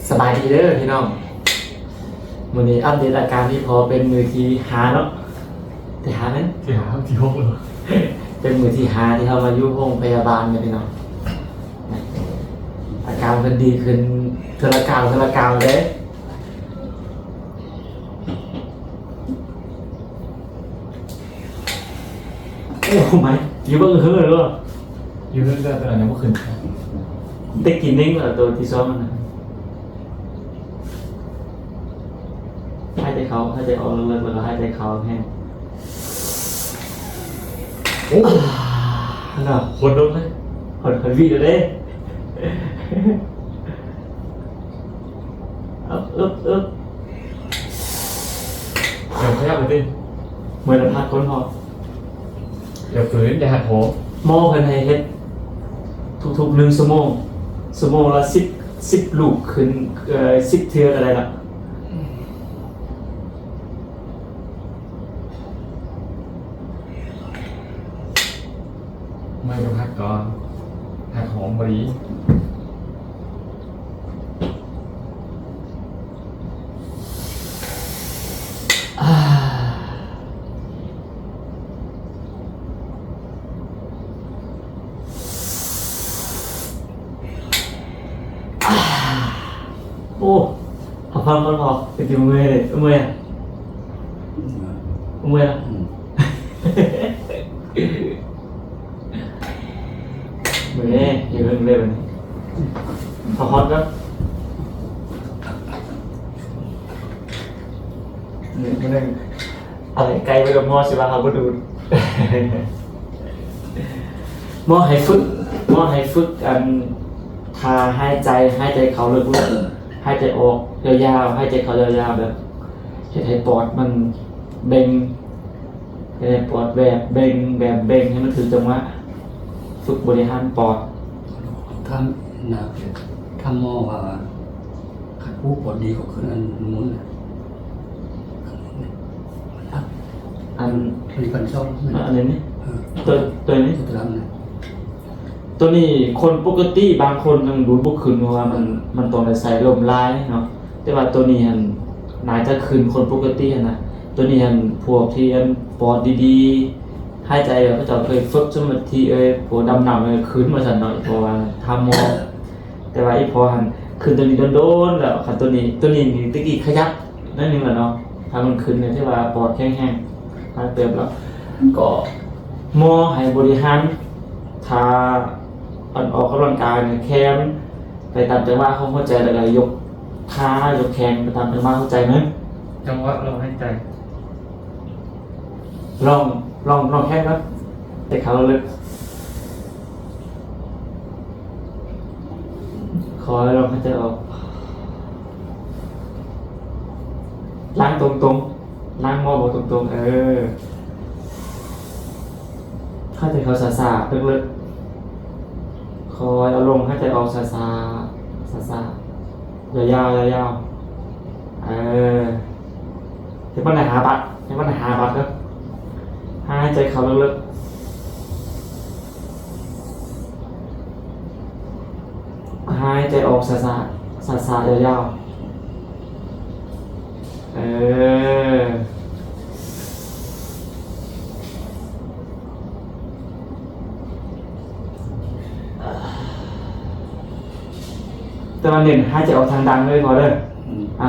ສະບາຍດີເດີພີ່ນ້ອງ, ມື້ນີ້ອັບເດດອາການອີ່ພໍ່ເປັນມື້ທີຫ້າເນາະ, ທີຫ້າແມ່ນ? ທີຫ້າ ທີຫົກແລ້ວ. ເປັນມື້ທີຫ້າທີ່ເຮົາມາຢູ່ໂຮງພະຍາບານເນາະພີ່ນ້ອງ. ອາການເພິ່ນດີຂຶ້ນເທື່ອລະກ້າວເທື່ອລະກ້າວເດ້. ໂອ້ ໄມ ຢູ່ເບິ່ງເຮີເລີຍບໍ່? ຢູ່ເຮືອນແຕ່ຕອນນັ້ນຍັງບໍ່ຂຶ້ນ. ໄດ້ກິນເອງແລ້ວໂຕທີສອງນັ້ນນະ. ຫາຍໃຈເຂົ້າ ຫາຍໃຈອອກເລິກໆ ແລ້ວກໍຫາຍໃຈເຂົ້າແຮງ. ໂອ້ ຫັ້ນນະ ຄົນລົງເລີຍ. ເຮົາທຳວິດເດ້. ອຶບ ອຶບ ອຶບ ເອີ ຂະຫຍັບໄປຕິ. ເມື່ອຍລະພັກຄົນເຮົາ. ຢ່າຝືນ ຢ່າຫັກໂຫມ. ໝໍເພິ່ນໃຫ້ເຮັດທຸກໆໜຶ່ງຊົ່ວໂມງ, ຊົ່ວໂມງລະສິບ ສິບລູກຂຶ້ນ, ເອີ ສິບເທື່ອກໍໄດ້ລະ. ເມື່ອຍກໍພັກກ່ອນ, ພັກຫອມບໍ່ດີ. ໂອ້ ເອົາພັກກ່ອນເນາະ, ເປັນຈັ່ງເມື່ອຍເດ້. ເມື່ອຍ ເມື່ອຍ ອືມ. ມື້ນີ້ຢູ່ເທິງເລີຍບັດນີ້. ເຂົ້າຮອດກ່ອນ. ນີ້ ມື້ນີ້ ອາໄລໄກໄປກັບໝໍ ຊິວ່າເຮົາບໍ່ດູດ. ໝໍໃຫ້ຝຶກ ໝໍໃຫ້ຝຶກ ອັນ ຖ້າຫາຍໃຈ ຫາຍໃຈເຂົ້າເລິກໆ ຫາຍໃຈອອກຍາວໆ ຫາຍໃຈເຂົ້າຍາວໆ ແບບເຮັດໃຫ້ປອດມັນເບັ່ງ. ເຮັດໃຫ້ປອດແບບເບັ່ງ ແບບເບັ່ງໃຫ້ມັນຖືກຈັງຫວະ, ຝຶກບໍລິຫານປອດ. ທ່ານນະ ທ່ານໝໍວ່າ ຄັນຜູ້ປອດດີກໍຄືອັນໝູນນະ. ອັນ ອັນນີ້ ອັນນີ້ ເອີ ໂຕ ໂຕນີ້ ໂຕດຳນະ. ໂຕນີ້ຄົນປົກກະຕິບາງຄົນຍັງດູດບໍ່ຂຶ້ນ ເພາະວ່າມັນ ມັນຕ້ອງໄດ້ໃສ່ລົມຫຼາຍເນາະ. ແຕ່ວ່າໂຕນີ້ຫັ້ນໜ້າຈະຂຶ້ນຄົນປົກກະຕິຫັ້ນນະ. ໂຕນີ້ຫັ້ນພວກທີ່ອັນປອດດີໆ ຫາຍໃຈແບບເຂົາເຈົ້າເຄີຍຝຶກສະມາທິ ເອີ ພວກດຳນ້ຳ ເອີ ຂຶ້ນວ່າຊັ້ນເນາະ ເພາະວ່າຖາມໝໍ. ແຕ່ວ່າອີ່ພໍ່ຫັ້ນຂຶ້ນໂຕນີ້ດົນໆແລ້ວ. ຄັນໂຕນີ້ ໂຕນີ້ນີ້ແຕ່ກີ້ຂະຫຍັບໜ້ອຍໜຶ່ງແລ້ວເນາະ, ຖ້າມັນຂຶ້ນນີ້ຖືວ່າປອດແຂງແຮງຫຼາຍເຕີບແລ້ວ. ກໍໝໍໃຫ້ບໍລິຫານ ຖ້າອັນອອກກຳລັງກາຍແຂນ ໄປຕາມຈັງຫວະຂອງຫົວໃຈ ແລ້ວກໍຍົກຂາ ຍົກແຂນໄປຕາມຈັງຫວະຫົວໃຈເນາະ. ຈັງຫວະລອງຫາຍໃຈ ລອງ ລອງ ລອງແຂນກ່ອນ. ໃຫ້ເຂົ້າເລິກ. ຄ່ອຍລອງຫາຍໃຈອອກ. ຫຼັງຕົງໆ ຫຼັງໝໍເວົ້າຕົງໆ ເອີ. ຫາຍໃຈເຂົ້າຊ້າໆ ເລິກໆ ຄ່ອຍເອົາລົງ, ຫາຍໃຈອອກຊ້າໆ ຊ້າໆ ຍາວໆ ຍາວໆ ເອີ. ເຮັດມັນໄດ້ຫ້າບາດ ເຮັດມັນໄດ້ຫ້າບາດເດີ. ຫາຍໃຈເຂົ້າເລິກໆ ຫາຍໃຈອອກຊ້າໆ ຊ້າໆ ຍາວໆ ເອີ. ແຕ່ວ່າເນັ້ນຫາຍໃຈອອກທາງດັງເລີຍພໍເດີ. ອືມ ອ່ະ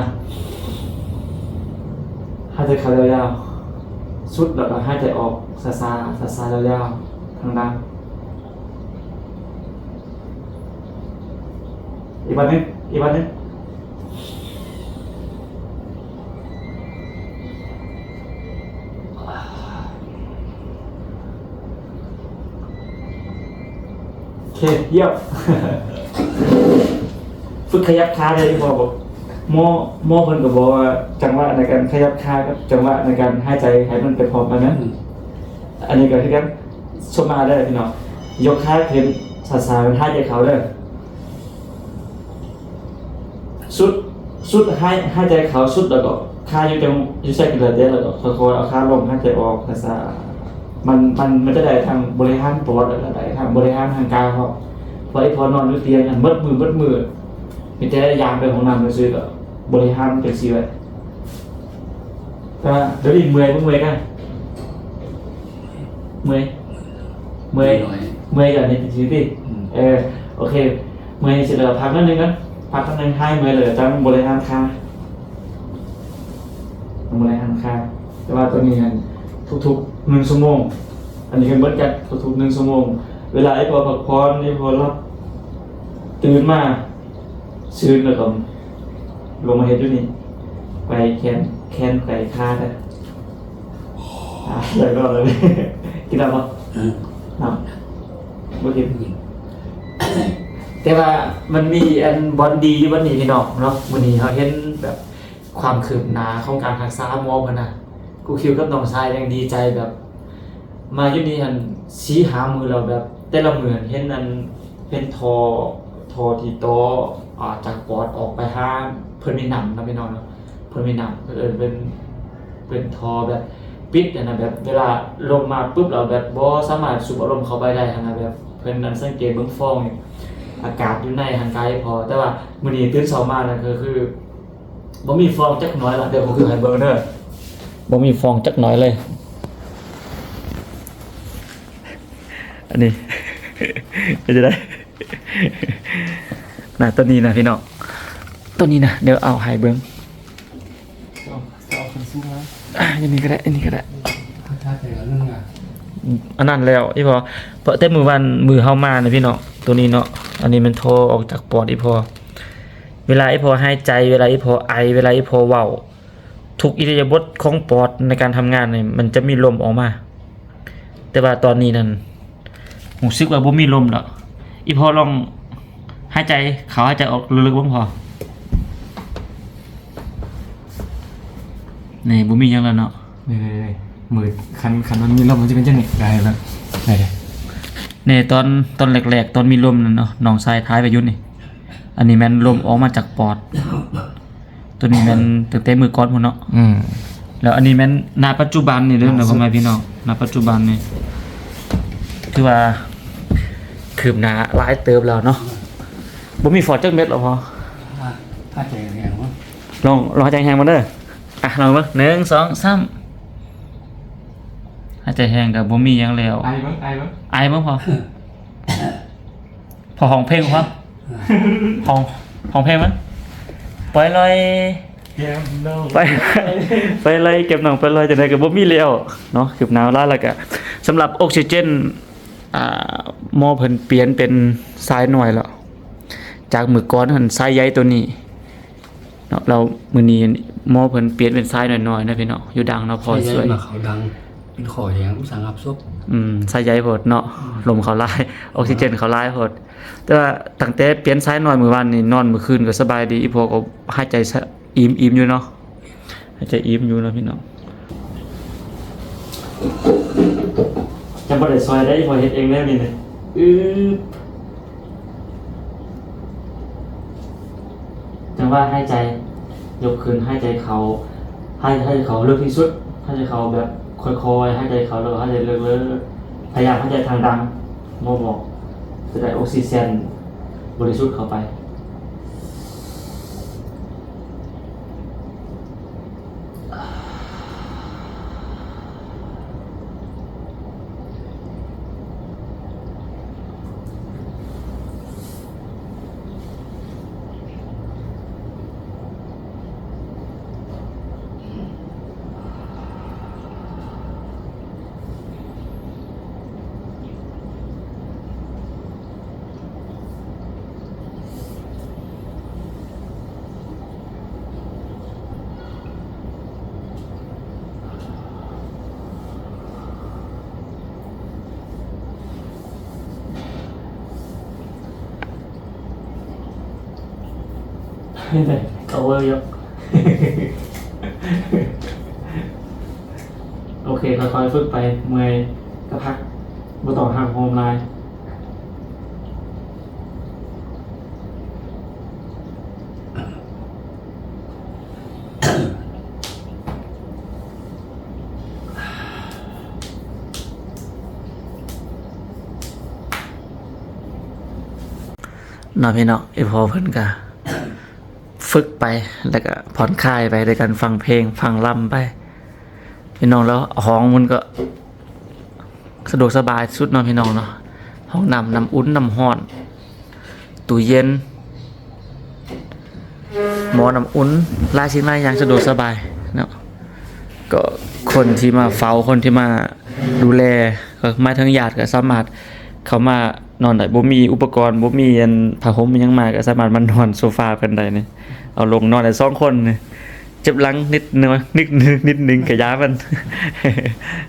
ຫາຍໃຈເຂົ້າຍາວໆ ສຸດ ແລ້ວກໍຫາຍໃຈອອກຊ້າໆ ຊ້າໆ ຍາວໆ ທາງດັງ. ອີກບາດໜຶ່ງ ອີກບາດໜຶ່ງ. ໂອເຄ ຢ້ຽມ. ຝຶກຂະຫຍັບຂາເດີ ໝໍ ໝໍເພິ່ນກໍບອກວ່າ ຈັງຫວະໃນການຂະຫຍັບຂາກັບຈັງຫວະໃນການຫາຍໃຈໃຫ້ມັນໄປພ້ອມກັນນະ. ອືມ ອັນນີ້ກໍຄືກັນ. ສົມມາເດີພີ່ນ້ອງ, ຍົກຂາຂຶ້ນຊ້າໆ ຫາຍໃຈເຂົ້າເດີ. ສຸດ ສຸດ ຫາຍ ຫາຍໃຈເຂົ້າ ສຸດ ແລ້ວກໍຂາຢູ່ຈັງ ຢູ່ໃສກໍແລ້ວແຕ່ ແລ້ວກໍຄ່ອຍໆເອົາຂາລົງ ຫາຍໃຈອອກຊ້າໆ. ມັນ ມັນ ມັນຈະໄດ້ທັງບໍລິຫານປອດ ແລ້ວກໍໄດ້ທັງບໍລິຫານຮ່າງກາຍພ້ອມ. ເພາະອີ່ພໍ່ນອນຢູ່ຕຽງ ອັນ ໝົດມື້ ໝົດມື້ ມີແຕ່ຢາມໄປຫ້ອງນ້ຳຊື່ໆ ກໍບໍລິຫານຈັ່ງຊີ້ໄວ້. ແຕ່ວ່າດຽວນີ້ເມື່ອຍ ບໍ່ເມື່ອຍກະ ເມື່ອຍ ເມື່ອຍ ເມື່ອຍກະເຮັດຈັ່ງຊີ້ຕິ. ອືມ ເອີ ໂອເຄ ເມື່ອຍເສັດແລ້ວພັກໜ້ອຍໜຶ່ງກ່ອນ ພັກໜ້ອຍໜຶ່ງ ຫາຍເມື່ອຍແລ້ວຈັ່ງບໍລິຫານຄາ ຕ້ອງບໍລິຫານຄາ. ແຕ່ວ່າຕອນນີ້ຫັ້ນ ທຸກໆໜຶ່ງຊົ່ວໂມງ ອັນນີ້ເພິ່ນເບິ່ງຈັດ ທຸກໆໜຶ່ງຊົ່ວໂມງ ເວລາອີ່ພໍ່ພັກຜ່ອນ ອີ່ພໍ່ຫຼັບ ຕື່ນມາ ຊືນແລ້ວກໍລົງມາເຮັດຢູ່ນີ້ ໄກວແຂນ ແຂນໄກວຂາເດີ. ອ່າ ໄດ້ກໍເລີຍ ກິນນ້ຳບໍ່? ນ້ຳ ບໍ່ກິນ. ແຕ່ວ່າມັນມີອັນບ່ອນດີຢູ່ບ່ອນນີ້ພີ່ນ້ອງເນາະ ມື້ນີ້ເຮົາເຫັນແບບຄວາມຄືບໜ້າຂອງການຮັກສາໝໍເພິ່ນນະ. ກູຄິວກັບນ້ອງຊາຍຍັງດີໃຈແບບ ມາຢູ່ນີ້ຫັ້ນສີ່ຫ້າມື້ແລ້ວ ແບບແຕ່ລະມື້ຫັ້ນເຫັນອັນເປັນທໍ່ ທໍ່ທີ່ຕໍ່ ອາ ຈາກປອດອອກໄປຫາ ເພິ່ນມີນ້ຳເນາະພີ່ນ້ອງເນາະ ເພິ່ນມີນ້ຳ ເພິ່ນເອີ້ນເປັນ ເປັນທໍ່ແບບປິດຫັ້ນນະ ແບບເວລາລົມມາປຶບແລ້ວແບບບໍ່ສາມາດສູບເອົາລົມເຂົ້າໄປໄດ້ຫັ້ນນະ ແບບເພິ່ນອັນສັງເກດເບິ່ງຟອງ ອາກາດຢູ່ໃນຫັ້ນກາຍພໍ. ແຕ່ວ່າມື້ນີ້ຕື່ນເຊົ້າມານັ້ນກໍຄື ບໍ່ມີຟອງຈັກໜ້ອຍລະ ດຽວກູຄືໃຫ້ເບິ່ງເດີ ບໍ່ມີຟອງຈັກໜ້ອຍເລີຍ. ອັນນີ້ ເປັນຈັ່ງໃດນະ ໂຕນີ້ນະພີ່ນ້ອງ ໂຕນີ້ນະ ດຽວເອົາໃຫ້ເບິ່ງ ເອົາ ເອົາຂຶ້ນສູງມາ ອ່າ ອັນນີ້ກໍໄດ້ ອັນນີ້ກໍໄດ້ ຖ້າແຕ່ລະໜຶ່ງອະ ອັນນັ້ນແລ້ວ ອີ່ພໍ່ ເພາະແຕ່ມື້ວານ ມື້ເຮົາມານະພີ່ນ້ອງ ໂຕນີ້ເນາະ ອັນນີ້ແມ່ນທໍ່ອອກຈາກປອດ ອີ່ພໍ່ ເວລາອີ່ພໍ່ຫາຍໃຈ ເວລາອີ່ພໍ່ໄອ ເວລາອີ່ພໍ່ເວົ້າ ທຸກອິລິຍາບົດຂອງປອດໃນການທຳງານນີ້ ມັນຈະມີລົມອອກມາ. ແຕ່ວ່າຕອນນີ້ນັ້ນ ຮູ້ສຶກວ່າບໍ່ມີລົມແລ້ວ. ອີ່ພໍ່ລອງຫາຍໃຈເຂົ້າ ຫາຍໃຈອອກເລິກໆ ເບິ່ງພໍ່. ນີ້ ບໍ່ມີຫຍັງແລ້ວເນາະ. ນີ້ໆໆ ມື ຄັນ ຄັນມັນມີລົມມັນຈະເປັນຈັ່ງນີ້ ໄດ້ແລ້ວ ໄດ້ເດ້. ນີ້ ຕອນ ຕອນແລກໆ ຕອນມີລົມນັ້ນເນາະ ນ້ອງຊາຍຖ່າຍໄວ້ຢູ່ນີ້. ອັນນີ້ແມ່ນລົມອອກມາຈາກປອດ. ໂຕນີ້ແມ່ນຕັ້ງແຕ່ມື້ກ່ອນພຸ້ນເນາະ. ອືມ ແລ້ວອັນນີ້ແມ່ນ ນະ ປັດຈຸບັນນີ້ເດີ ນະ ພໍ່ແມ່ພີ່ນ້ອງ ນະ ປັດຈຸບັນນີ້ ຖືວ່າຄືບໜ້າຫຼາຍເຕີບແລ້ວເນາະ. ບໍ່ມີຟອດຈັກເມັດແລ້ວພໍ່. ຫາຍໃຈແຮງເບິ່ງ ລອງ ລອງຫາຍໃຈແຮງເບິ່ງເດີ. ອ່ະ ລອງເບິ່ງ ໜຶ່ງ ສອງ ສາມ ຫາຍໃຈແຮງກໍບໍ່ມີຫຍັງແລ້ວ. ໄອເບິ່ງ ໄອເບິ່ງ ໄອເບິ່ງພໍ່. ພໍຮ້ອງເພງບໍ່? ຮ້ອງ ຮ້ອງເພງມັນ ປ່ອຍລອຍ ແກ້ມນ້ອງ ໄປ ໄປໄລ່ແກ້ມນ້ອງໄປລອຍ ຈັ່ງໃດກໍບໍ່ມີແລ້ວເນາະ. ຄືບໜ້າຫຼາຍ ແລ້ວກໍສຳລັບອົກຊີເຈນ ອ່າ ໝໍເພິ່ນປ່ຽນເປັນສາຍນ້ອຍແລ້ວ ຈາກມື້ກ່ອນຫັ້ນສາຍໃຍໂຕນີ້ ເນາະ. ແລ້ວມື້ນີ້ໝໍເພິ່ນປ່ຽນເປັນສາຍນ້ອຍໆ ນະພີ່ນ້ອງ ຢູ່ດັງເນາະ ພໍຊ່ວຍ ສາຍໃຍມາເຂົ້າດັງ ເປັນຂໍ້ແຮງ ມັນສັງຮັບສົບ. ອືມ ສາຍໃຍໂພດເນາະ ອືມ ລົມເຂົ້າຫຼາຍ ອົກຊີເຈນເຂົ້າຫຼາຍໂພດ. ແຕ່ວ່າຕັ້ງແຕ່ປ່ຽນສາຍນ້ອຍມື້ວານນີ້ ນອນມື້ຄືນກໍສະບາຍດີ ອີ່ພໍ່ກໍຫາຍໃຈ ອີ່ມ ອີ່ມຢູ່ເນາະ ຫາຍໃຈອີ່ມຢູ່ເນາະພີ່ນ້ອງ. ຈະບໍ່ໄດ້ຊ່ອຍໄດ້ ອີ່ພໍ່ເຮັດເອງແລ້ວນີ້ນະ. ອື ຈັງຫວະຫາຍໃຈ ຍົກຂຶ້ນ ຫາຍໃຈເຂົ້າ ຫາຍ ຫາຍໃຈເຂົ້າເລິກທີ່ສຸດ ຫາຍໃຈເຂົ້າແບບຄ່ອຍໆ ຫາຍໃຈເຂົ້າ ແລ້ວຫາຍໃຈເລິກໆ. ພະຍາຍາມຫາຍໃຈທາງດັງ ໝໍບອກ ຈະໄດ້ອົກຊີເຈນບໍລິສຸດເຂົ້າໄປ. ເຂົ້າເວີ້ຢູ່. ໂອເຄ ຄ່ອຍໆຝຶກໄປ ເມື່ອຍກໍພັກ ບໍ່ຕ້ອງຫັກໂຮມຫຼາຍ. ເນາະພີ່ນ້ອງ ອີ່ພໍ່ເພິ່ນກະ ຝຶກໄປ ແລ້ວກໍຜ່ອນຄາຍໄປ ດ້ວຍການຟັງເພງ ຟັງລຳໄປ ພີ່ນ້ອງ. ແລ້ວຫ້ອງມັນກໍສະດວກສະບາຍສຸດເນາະ ພີ່ນ້ອງເນາະ, ຫ້ອງນ້ຳ ນ້ຳອຸ່ນ ນ້ຳຮ້ອນ ຕູ້ເຢັນ ໝໍ້ນ້ຳອຸ່ນ ຫຼາຍສິ່ງຫຼາຍຢ່າງ ສະດວກສະບາຍເນາະ. ກໍຄົນທີ່ມາເຝົ້າ ຄົນທີ່ມາດູແລ ກໍໝາຍເຖິງຍາດ ກໍສາມາດເຂົ້າມານອນໄດ້. ບໍ່ມີອຸປະກອນ ບໍ່ມີອັນຜ້າຫົ່ມຫຍັງມາ ກໍສາມາດມານອນໂຊຟາເພິ່ນໄດ້ນີ້, ເອົາລົງນອນໄດ້ສອງຄົນນີ້. ເຈັບຫຼັງນິດໜຶ່ງ ນິດໜຶ່ງ ນິດໜຶ່ງ ກະຢ່າມັນ.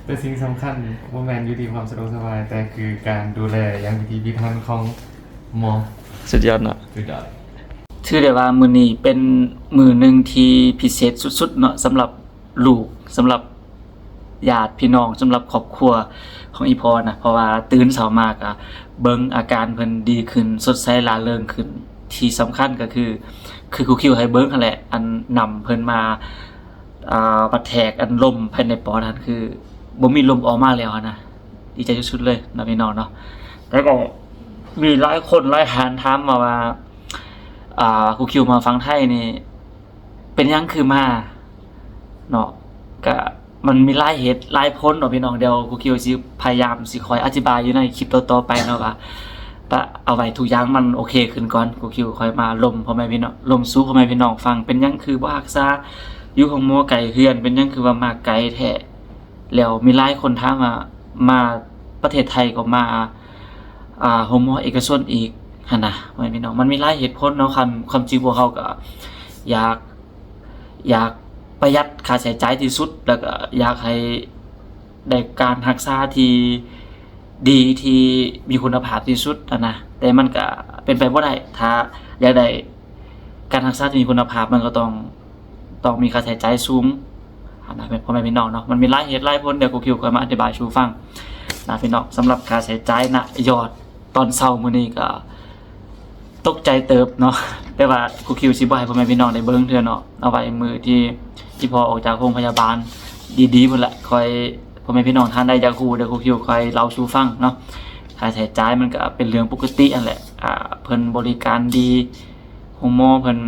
ແຕ່ສິ່ງສຳຄັນບໍ່ແມ່ນຢູ່ທີ່ຄວາມສະດວກສະບາຍ, ແຕ່ຄືການດູແລຢ່າງພິຖີພິຖັນຂອງໝໍ. ສຸດຍອດເນາະ. ສຸດຍອດ. ຖືໄດ້ວ່າມື້ນີ້ເປັນມື້ໜຶ່ງທີ່ພິເສດສຸດໆເນາະ ສຳລັບລູກ ສຳລັບຍາດພີ່ນ້ອງ ສຳລັບຄອບຄົວຂອງອີ່ພໍ່ນະ, ເພາະວ່າຕື່ນເຊົ້າມາກະເບິ່ງອາການເພິ່ນດີຂຶ້ນ ສົດໃສລ່າເລີງຂຶ້ນ. ທີ່ສຳຄັນກໍຄື ຄືຄູຄິວໃຫ້ເບິ່ງຫັ້ນແຫຼະ ອັນນ້ຳເພິ່ນມາ ອ່າ ປະແທກອັນລົມພາຍໃນປອດຫັ້ນ ຄືບໍ່ມີລົມອອກມາແລ້ວຫັ້ນນະ. ດີໃຈສຸດໆເລີຍເນາະ ພີ່ນ້ອງເນາະ. ແລ້ວກໍມີຫຼາຍຄົນຫຼາຍທ່ານຖາມມາວ່າ ອ່າ ຄູຄິວມາຝັ່ງໄທນີ້ ເປັນຫຍັງຄືມາເນາະ. ກະມັນມີຫຼາຍເຫດຫຼາຍຜົນເນາະ ພີ່ນ້ອງ. ດຽວຄູຄິວຊິພະຍາຍາມຊິຄ່ອຍອະທິບາຍຢູ່ໃນຄລິບຕໍ່ໆໄປເນາະ ວ່າ ປະ ເອົາໄວ້ທຸກຢ່າງມັນໂອເຄຂຶ້ນກ່ອນ ຄູຄິວຄ່ອຍມາລົມພໍ່ແມ່ພີ່ນ້ອງ ລົມສູ່ພໍ່ແມ່ພີ່ນ້ອງຟັງ. ເປັນຫຍັງຄືບໍ່ຮັກສາ ຢູ່ໂຮງໝໍໄກເຮືອນ ເປັນຫຍັງຄືວ່າມາໄກແທ້. ແລ້ວມີຫຼາຍຄົນຖາມວ່າ ມາປະເທດໄທກໍມາ ອ່າ ໂຮງໝໍເອກະຊົນອີກຫັ້ນນະ ພໍ່ແມ່ພີ່ນ້ອງ. ມັນມີຫຼາຍເຫດຜົນເນາະ. ຄວາມ ຄວາມຈິງພວກເຮົາກໍຢາກ ຢາກປະຢັດຄ່າໃຊ້ຈ່າຍທີ່ສຸດ ແລ້ວກໍຢາກໃຫ້ໄດ້ການຮັກສາທີ່ດີ ທີ່ມີຄຸນນະພາບທີ່ສຸດຫັ້ນນະ. ແຕ່ມັນກໍເປັນໄປບໍ່ໄດ້ ຖ້າຢາກໄດ້ ການຮັກສາທີ່ມີຄຸນນະພາບ ມັນກໍຕ້ອງ ຕ້ອງມີຄ່າໃຊ້ຈ່າຍສູງຫັ້ນນະ ພໍ່ແມ່ພີ່ນ້ອງເນາະ. ມັນມີຫຼາຍເຫດຫຼາຍຜົນ ດຽວຄູຄິວຄ່ອຍມາອະທິບາຍສູ່ຟັງນະ ພີ່ນ້ອງ. ສຳລັບຄ່າໃຊ້ຈ່າຍນະ ຍອດຕອນເຊົ້າມື້ນີ້ກໍຕົກໃຈເຕີບເນາະ, ແຕ່ວ່າຄູຄິວຊິບໍ່ໃຫ້ພໍ່ແມ່ພີ່ນ້ອງໄດ້ເບິ່ງເທື່ອເນາະ. ເອົາໄວ້ມື້ທີ່ ທີ່ພໍ່ອອກຈາກໂຮງພະຍາບານດີໆພຸ້ນລະ ຄ່ອຍ ພໍ່ແມ່ພີ່ນ້ອງທ່ານໃດຢາກຮູ້ ດຽວຄູຄິວຄ່ອຍເລົ່າສູ່ຟັງເນາະ. ຄ່າໃຊ້ຈ່າຍມັນກໍເປັນເລື່ອງປົກກະຕິຫັ້ນແຫຼະ. ອ່າ ເພິ່ນບໍລິການດີ ໂຮງໝໍເພິ່ນ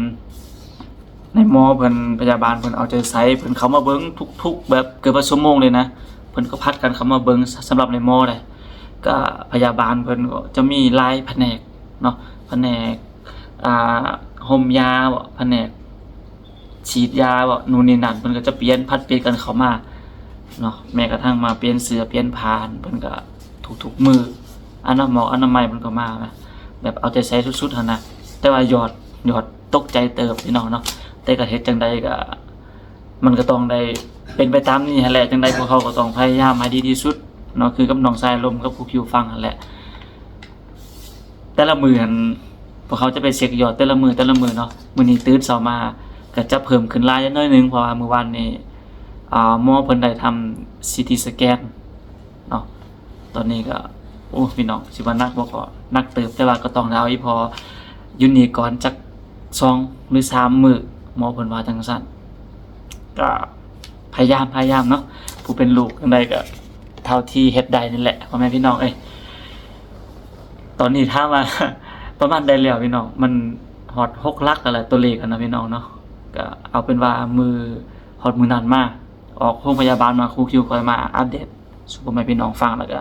ນາຍໝໍເພິ່ນ ພະຍາບານເພິ່ນເອົາໃຈໃສ່ ເພິ່ນເຂົ້າມາເບິ່ງທຸກໆ ແບບເກືອບວ່າຊົ່ວໂມງເລີຍນະ. ເພິ່ນກໍຜັດກັນເຂົ້າມາເບິ່ງ ສ- ສຳລັບນາຍໝໍເດ້. ກໍພະຍາບານເພິ່ນກໍຈະມີຫຼາຍພະແນກເນາະ, ພະແນກ ອ່າ ຫົ່ມຢາບໍ ພະແນກ ສີດຢາບໍ ນູ່ນນີ້ນັ້ນ ເພິ່ນກໍຈະປ່ຽນ ຜັດປ່ຽນກັນເຂົ້າມາເນາະ. ແມ້ກະທັ່ງມາປ່ຽນເສື້ອປ່ຽນຜ້າ ເພິ່ນກໍທຸກໆມື້. ອະນາ ໝໍອະນາໄມເພິ່ນກໍມານະ ແບບເອົາໃຈໃສ່ສຸດໆຫັ້ນນະ. ແຕ່ວ່າຍອດ ຍອດຕົກໃຈເຕີບ ພີ່ນ້ອງເນາະ. ແຕ່ກໍເຮັດຈັ່ງໃດກໍ ມັນກໍຕ້ອງໄດ້ເປັນໄປຕາມນີ້ຫັ້ນແຫຼະ. ຈັ່ງໃດພວກເຮົາກໍຕ້ອງພະຍາຍາມໃຫ້ດີທີ່ສຸດເນາະ, ຄືກັບນ້ອງຊາຍລົມກັບຄູຄິວຟັງຫັ້ນແຫຼະ. ແຕ່ລະມື້ຫັ້ນ ພວກເຮົາຈະໄປເຊັກຍອດແຕ່ລະມື້ ແຕ່ລະມື້ເນາະ. ມື້ນີ້ຕື່ນເຊົ້າມາກໍຈະເພີ່ມຂຶ້ນຫຼາຍໜ້ອຍໜຶ່ງ ເພາະວ່າມື້ວານນີ້ ອ່າ ໝໍເພິ່ນໄດ້ທຳຊີທີສະແກນເນາະ. ຕອນນີ້ກໍ ໂອ້ ພີ່ນ້ອງ ຊິວ່າໜັກບໍ່ ກໍໜັກເຕີບ, ແຕ່ວ່າກໍຕ້ອງໄດ້ເອົາອີ່ພໍ່ຢູ່ນີ້ກ່ອນຈັກສອງ ຫຼື ສາມມື້ ໝໍເພິ່ນວ່າຈັ່ງຊັ້ນ. ກໍພະຍາຍາມ ພະຍາຍາມເນາະ, ຜູ້ເປັນລູກຈັ່ງໃດກໍເທົ່າທີ່ເຮັດໄດ້ນີ້ແຫຼະ ພໍ່ແມ່ພີ່ນ້ອງເອີຍ. ຕອນນີ້ຖາມວ່າປະມານໃດແລ້ວພີ່ນ້ອງ, ມັນຮອດຫົກຫຼັກແລ້ວແຫຼະ ຕົວເລກຫັ້ນນະພີ່ນ້ອງເນາະ. ກໍເອົາເປັນວ່າມື້ ຮອດມື້ນັ້ນມາ ອອກໂຮງພະຍາບານມາ ຄູຄິວຄ່ອຍມາອັບເດດສູ່ພໍ່ແມ່ພີ່ນ້ອງຟັງ, ແລ້ວກໍ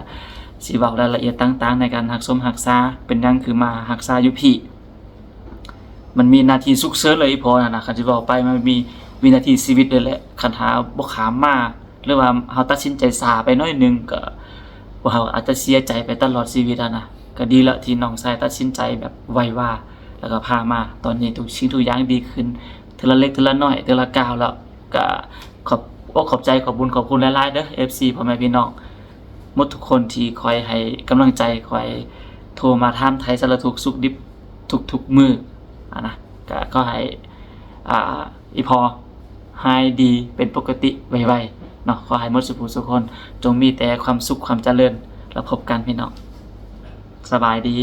ຊິເວົ້າລາຍລະອຽດຕ່າງໆໃນການຮັກຊົມຮັກສາ ເປັນຫຍັງຄືມາຮັກສາຢູ່ພີ້. ມັນມີນາທີສຸກເສີນເລີຍອີ່ພໍ່ຫັ້ນນະ, ຄັນຊິເວົ້າໄປມັນມີວິນາທີຊີວິດເລີຍແຫຼະ. ຄັນຖ້າບໍ່ຂ້າມມາ ຫຼືວ່າເຮົາຕັດສິນໃຈຊ້າໄປໜ້ອຍໜຶ່ງ ກໍພວກເຮົາອາດຈະເສຍໃຈໄປຕະຫຼອດຊີວິດຫັ້ນນະ. ກໍດີແລ້ວທີ່ນ້ອງຊາຍຕັດສິນໃຈແບບໄວວາ ແລ້ວກໍພາມາ. ຕອນນີ້ທຸກສິ່ງທຸກຢ່າງດີຂຶ້ນເທື່ອລະເລັກເທື່ອລະນ້ອຍ ເທື່ອລະກ້າວແລ້ວ. ກໍຂອບອົກຂອບໃຈ ຂອບບຸນຂອບຄຸນຫຼາຍໆເດີ ເອັຟຊີ ພໍ່ແມ່ພີ່ນ້ອງໝົດທຸກຄົນທີ່ຄອຍໃຫ້ກຳລັງໃຈ, ຄອຍໂທມາຖາມໄຖ່ສາລະທຸກສຸກດິບທຸກໆມື້ຫັ້ນນະ. ກໍຂໍໃຫ້ ອ່າ ອີ່ພໍ່ຫາຍດີເປັນປົກກະຕິໄວໆເນາະ. ຂໍໃຫ້ໝົດສູ່ຜູ້ສູ່ຄົນ ຈົ່ງມີແຕ່ຄວາມສຸກຄວາມຈະເລີນ. ແລ້ວພົບກັນພີ່ນ້ອງ, ສະບາຍດີ.